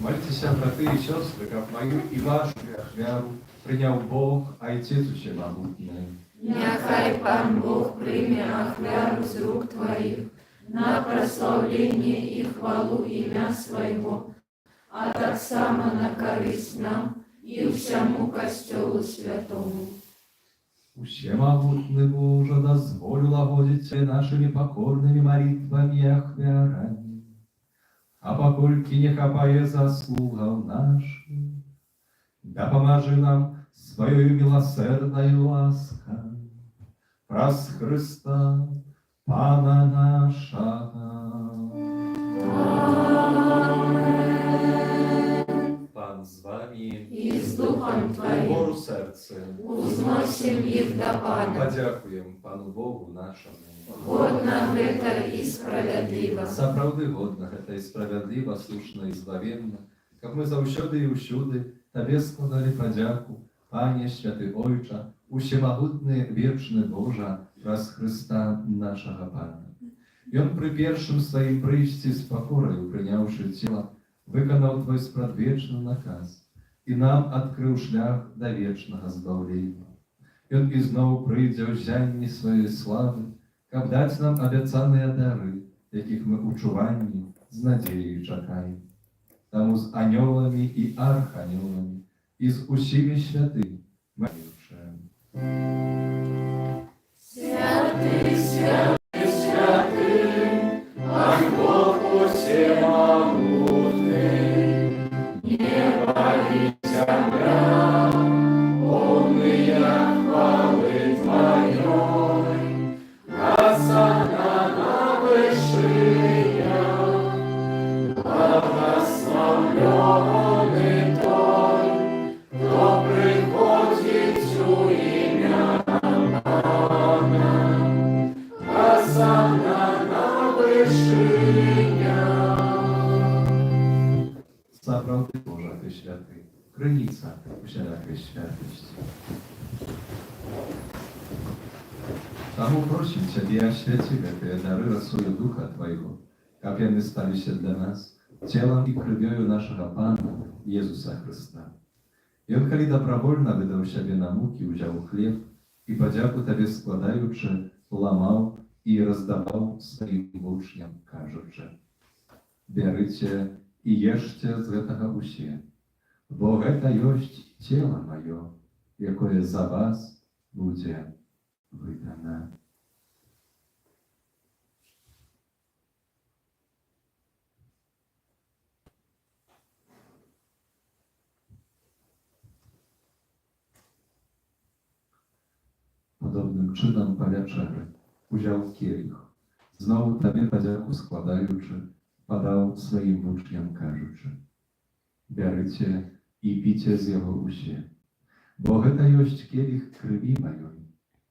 Маліцеся, браты і сёстры, каб маю і вашу ахвяру прыняў Бог, Айцец усемагутны. Няхай Пан Бог прыме ахвяру з рук Тваіх на праслаўленне і хвалу імя Свайго, а таксама на карысць нам і ўсяму Касцёлу Святому. Усемагутны Божа, дазволь улагодзіць табе нашымі пакорнымі малітвамі і ахвярамі. А паколькі не хапае заслугаў нашых, дапамажы нам сваёю міласэрнаю ласкай. Праз Хрыста, Пана нашага. Пан з вамі. І з духам Тваім. Угору сэрцы. Узносім іх да Пана. Падзякуем Пану Богу нашаму. Годна гэта і справядліва. Сапраўды годна гэта і справядліва, слушна і збавенна, каб мы заўсёды і ўсюды Табе складалі падзяку, Пане, святы Ойча, усемагутны вечны Божа, праз Хрыста нашага Пана. Ён пры першым сваім прыйсці з пакораю, прыняўшы цела, выканаў Твой спрадвечны наказ і нам адкрыў шлях да вечнага збаўлення. Ён ізноў прыйдзе ў ззянні сваёй славы, каб даць нам абяцаныя дары, якіх мы ў чуванні з надзеяй чакаем. Таму з анёламі і арханёламі і з усімі святымі, маючы. Святы, святы, Святы, Пан Бог усемагутны, неба і зямля, поўныя хвалы Тваёй, Гасанна на вышынях, благаслаўлёны той, хто прыходзіць у імя Пана, Гасанна на вышынях. Сапраўды, Божа, Ты святы, крыніца усялякай святасці. Таму просім Цябе, асвяці гэтыя дары расою Духа Твайго, каб яны сталіся для нас целам і крывёю нашага Пана Езуса Хрыста. Ён, калі добравольна выдаў сябе на мукі, узяў хлеб і, падзяку Табе складаючы, ламаў і раздаваў сваім вучням, кажучы: «Бярыце і ешце з гэтага ўсе, бо гэта ёсць цела маё, якое за вас будзе выдана». Падобным чынам па вячэры узяў келіх, зноў Табе падзяку складаючы, падаў сваім вучням, кажучы: «Бярыце і піце з яго ўсе, бо гэта ёсць келіх крыві маёй,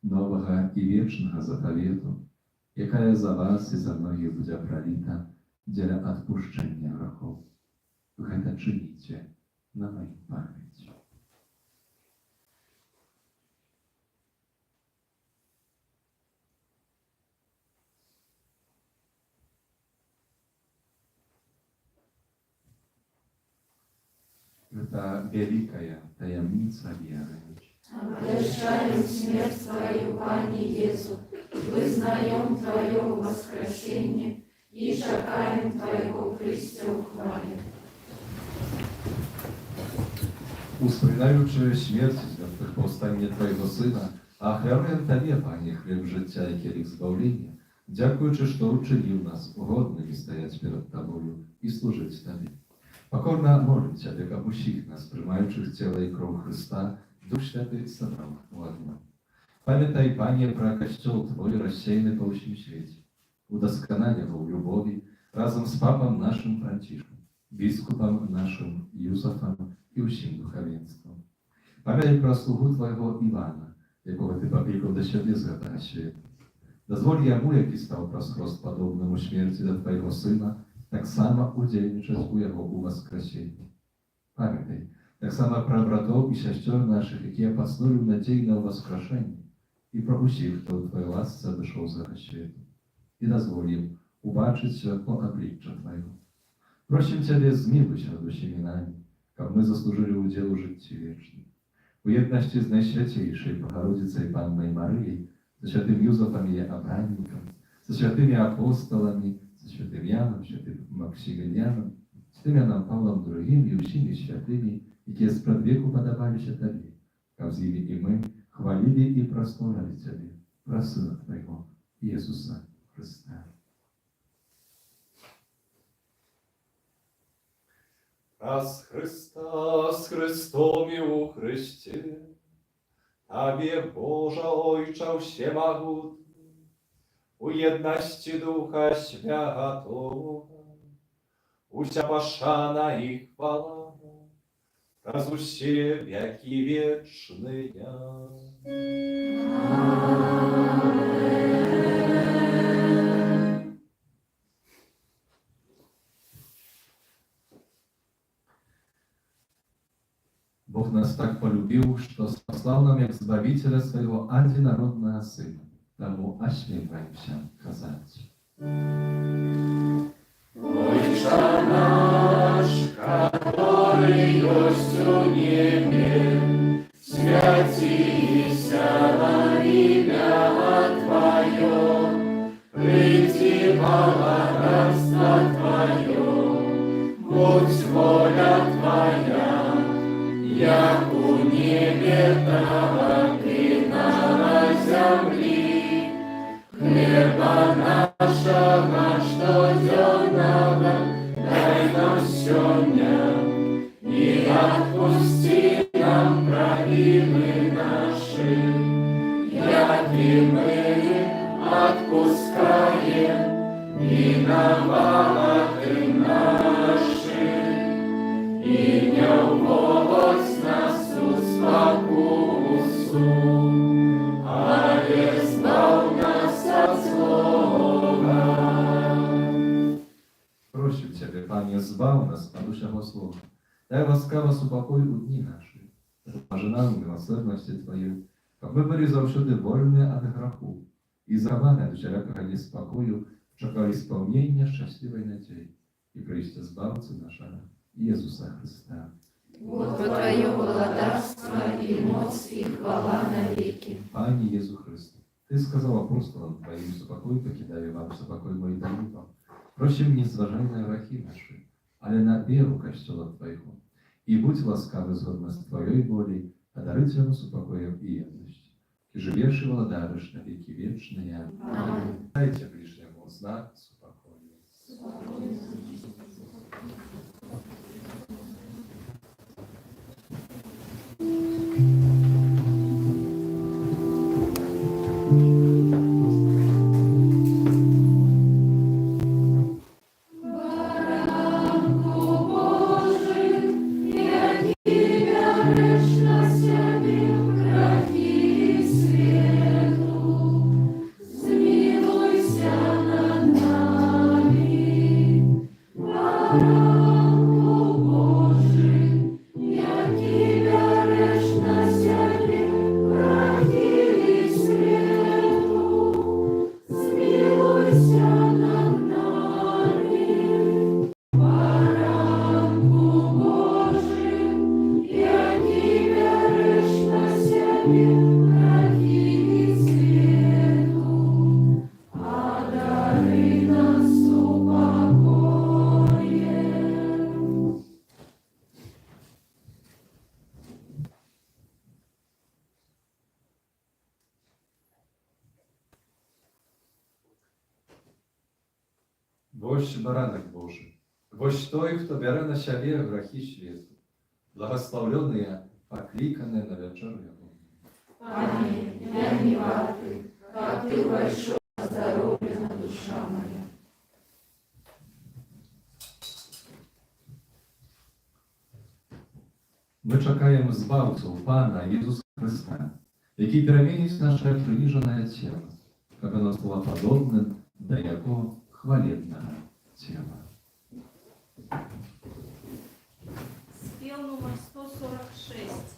новага і вечнага запавету, якая за вас і за многіх будзе праліта дзеля адпушчэння грахоў. Гэта чыніце на маю памяць». Гэта вялікая таямніца веры. Обещаем смерть Твою, Пане Иису, вызнаем Твое воскресение и чакаем Твоего прыйсця ў хвале. Успамінаючы смерць і змёртвыхпаўстанне Твайго Сына, ахвяруем Табе, Пане, хлеб жыцця і келіх збаўлення, дзякуючы, што ўчыніў нас годнымі стаяць перад Табою і служыць Табе. Пакорна молім Цябе, каб усіх нас, прымаючых цела і кроў Хрыста, Дух Святы сабраў у адно. Памятай, Пане, пра Касцёл Твой, рассеяны па ўсім свеце. Удасканаль яго ў любові разам з папам нашым Францішкам, біскупам нашым Юзафам і ўсім духавенствам. Памятай пра слугу Твайго Івана, якога Ты паклікаў да сябе з гэтага свету. Дазволь яму, які стаў праз хрост падобным у смерці да Твайго Сына, таксама удзельнічаць у яго ўваскрасенні. Памятай таксама пра братоў і сясцёр нашых, якія паснулі ў надзеі на ўваскрашэнне, і пра ўсіх, хто ў Тваёй ласцы адышоў з гэтага свету, і дазволь ім убачыць святло аблічча Твайго. Просім Цябе, змілуйся над усімі намі, каб мы заслужылі ўдзел у жыцці вечным. У еднасці з Найсвяцейшай Багародзіцай Паннай Марыяй, са святым Юзафам, яе абраннікам, са святымі апосталамі, са святым Янам, святым Максіміліянам, святым Янам Паўлам II і ўсімі святымі, якія спрадвеку падабаліся Табе, каб з імі і мы хвалілі і праслаўлялі Цябе, праз Сына Твайго, Езуса Хрыста. Праз Хрыста, з Хрыстом і ў Хрысце, Табе, Божа Ойча ўсемагутны, у еднасці Духа Святога, уся пашана і хвала праз усе вякі вечныя. Амэн. Бог нас так палюбіў, што спаслаў нам як Збавіцеля свайго адзінароднага Сына. Таму асмельваемся казаць. Ойча наш, каторы ёсць у небе, свяціся імя Тваё, прыйдзі валадарства Тваё, будзь воля Твая, як у небе, так і на зямлі. Хлеба нашага штодзённага дай нам сёння, і адпусці нам правіны нашы, як і мы адпускаем вінаватым нашым. І не ўводзь нас у спакусу, але збаў нас ад злога. Просім Цябе, Пане, збаў нас ад усяго злога. Дай ласкава супакой у дні нашы. Дапамажы нам у міласэрнасці Тваёй, каб мы былі заўсёды вольныя ад граху і захаваныя ад усялякага неспакою, чакалі спаўнення шчаслівай надзеі і прыйсця Збаўцы нашага Езуса Хрыста. Бо Тваё ўладарства і моц і хвала навекі. Пане Езу Хрысце, Ты сказаў апосталам Тваім: «Супакой пакідаю вам, супакой мой даю вам». Просім, не зважай на грахі нашы, але на веру Касцёла Твайго. І будзь ласкавы згодна з Тваёй воляй, адарыць яму супакоем і еднасцю. І жывеш і валадарыш на векі вечныя. Амэн. Дайце бліжняму знак супакою. Супакой. Баранку Божы, які бярэш на сябе грахі свету, змілуйся над намі. Баранку Божы, які бярэш на сябе грахі свету, змілуйся над намі. Баранку Божы, які бярэш на сябе грахі свету, адары нас супакоем. Вось Баранак Божы, вось той, хто бярэ на сябе грахі свету, благаслаўлёныя, пакліканыя на вячэру Ягоную. Пане, я не варты, каб Ты ўвайшоў, аздароўлена душа мая. Мы чакаем Збаўцу, Пана Езуса Хрыста, які пераменіць наша прыніжанае цела, каб яно стала падобным да Яго хвалебнага цела. Спеў нумар 146.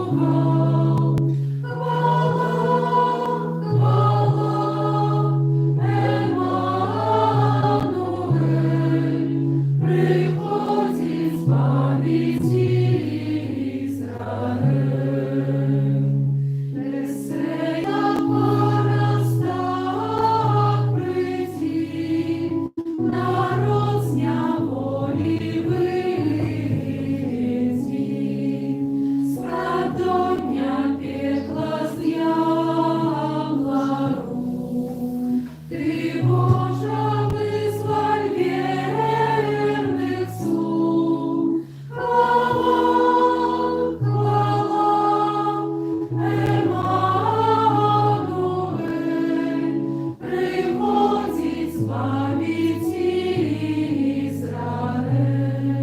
Слугаў. Хвала, хвала Эмануэль, прыходзіць збавіць Ізраэль. Нясе парастак прыйдзі, народ з няволі выведзі, з прадоння пекла, з д'ябла рук. Ты, Божа, вызваль верных слуг. Хвала, хвала Эмануэль, прыходзіць збавіць Ізраэль.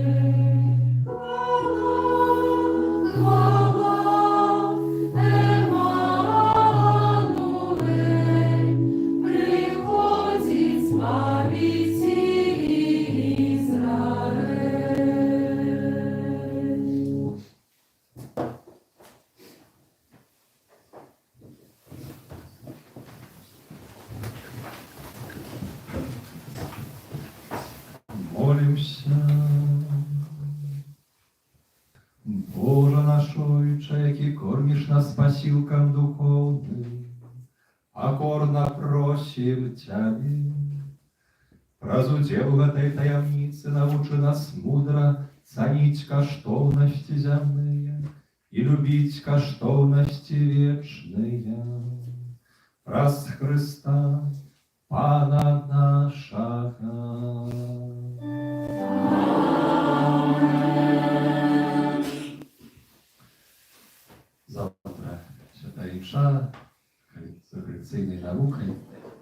Хвала, хвала Эмануэль, прыходзіць збавіць Ізраэль. Молімся. Божа наш Ойча, які корміш нас пасілкам духоўным, пакорна просім Цябе. Праз удзел у гэтай таямніцы навучы нас мудра цаніць каштоўнасці зямныя і любіць каштоўнасці вечныя. Праз Хрыста, Пана нашага. Заўтра святая Імша з рэкалекцыйнай навукай,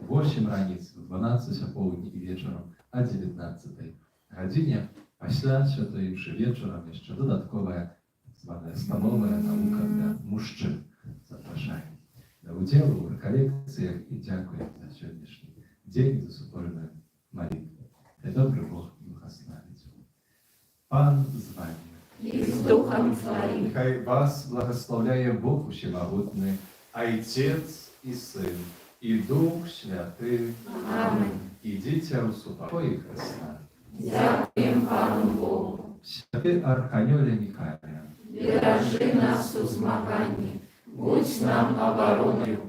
8 раніцы, 12 апоўдні і вечарам а 19 гадзіне. Пасля святой Імшы вечарам яшчэ дадатковая, так званая сталовая навука для мужчын. Запрашаем да ўдзелу ў рэкалекцыях і дзякуем за сённяшні дзень, за супольную малітву. Хай добры Бог благаславіць. Пан з вамі. І з духам тваім. Няхай вас благаслаўляе Бог Усемагутны, Айцец і Сын, і Дух Святы. Амэн. Ідзіце ў супакоі Хрыста. Дзякуем Пану Богу. Святы Арханёле Міхале, Беражы нас у змаганні, будзь нам абаронаю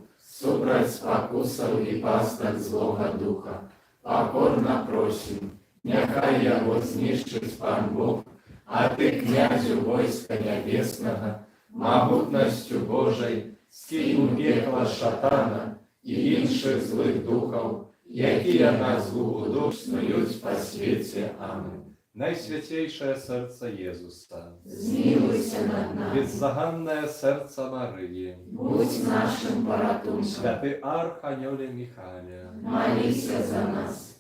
супраць спакусаў і пастак злога духа. Пакорна просім, няхай яго знішчыць Пан Бог, а ты, князю войска нябеснага, магутнасцю Божай, скінь у пекла шатана і іншых злых духаў, якія на згубу душ снуюць па свеце. Амэн. Найсвяцейшае Сэрца Езуса, Змілуйся над намі, беззаганнае Сэрца Марыі, будзь нашым паратункам, святы Арханёле Міхале, маліся за нас.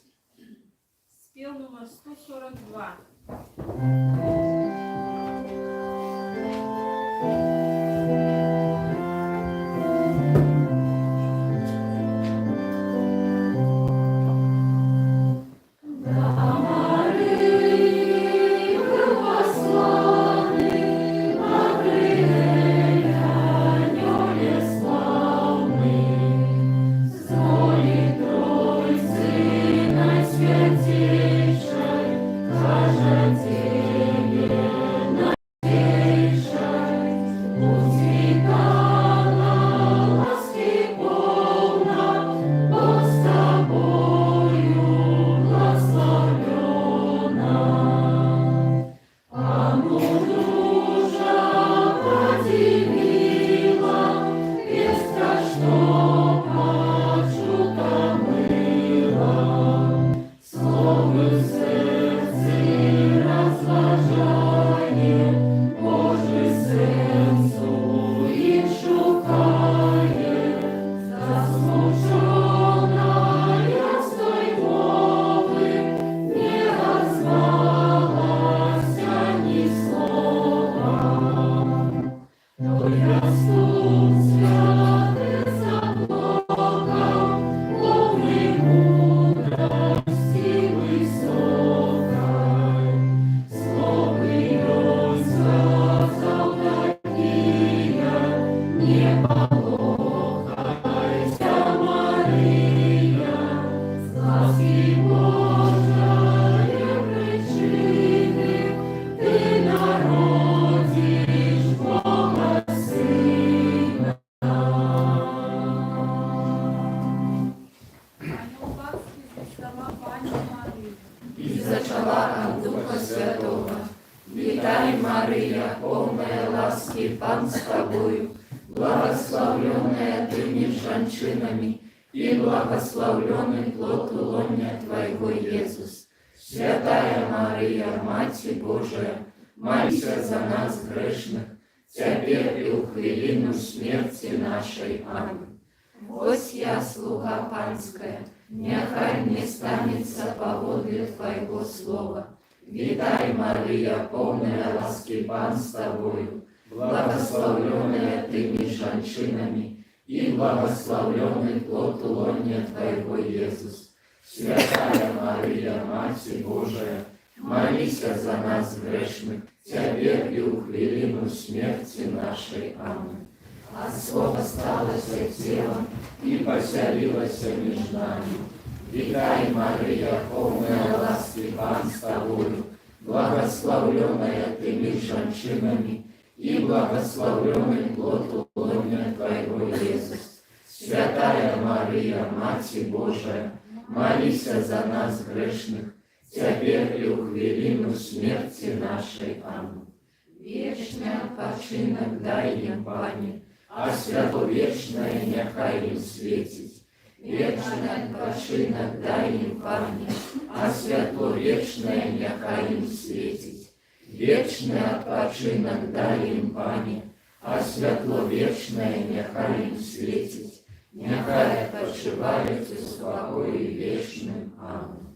Спеў нумар 142. Да Марыі быў пасланы Габрыэль, анёле слаўны, з волі Тройцы Найсвяцейшай, кажа Цябе Найсвяцейшай, будзь вітана, ласкі поўна, Бог з табою, благаслаўлёна. Панну дужа падзівіла, вестка, што пачута была. Словы ў сэрцы разважае, Божы сэнс у іх шукае. Засмучаная з той мовы, не азвалася ні слова. Той пастух святы заплакаў, поўны мудрасці высокай. Словы ён сказаў такія: Табою, благаслаўлёная Ты між жанчынамі, і благаслаўлёны плод улоння Твайго, Езус. Святая Марыя, Маці Божая, маліся за нас грэшных, цяпер і ў хвіліну смерці нашай. Амэн. Вось я, слуга Панская, няхай мне станецца паводле Твайго слова. Вітай, Марыя, поўная ласкі, Пан з табою, благаслаўлёная ты між жанчынамі, і благаслаўлёны плод улоння Твайго, Езус. Святая Марыя, Маці Божая, маліся за нас грэшных, цяпер і ў хвіліну смерці нашай. Амэн. А Слова сталася целам і пасялілася між намі. Вітай, Марыя, поўная ласкі, Пан з табою, благаслаўлёная ты між жанчынамі, і благаслаўлёны плод улоння Твайго, Езус. Святая Марыя, Маці Божая, маліся за нас грэшных, цяпер і ў хвіліну смерці нашай. Амэн. Вечны адпачынак дай ім, Пане, а святло вечнае няхай ім свеціць. Вечны адпачынак дай ім, Пане, а святло вечнае няхай ім свеціць. Вечны адпачынак дай ім, Пане, а святло вечнае няхай ім свеціць. Няхай адпачываюць у спакоі вечным. Амэн.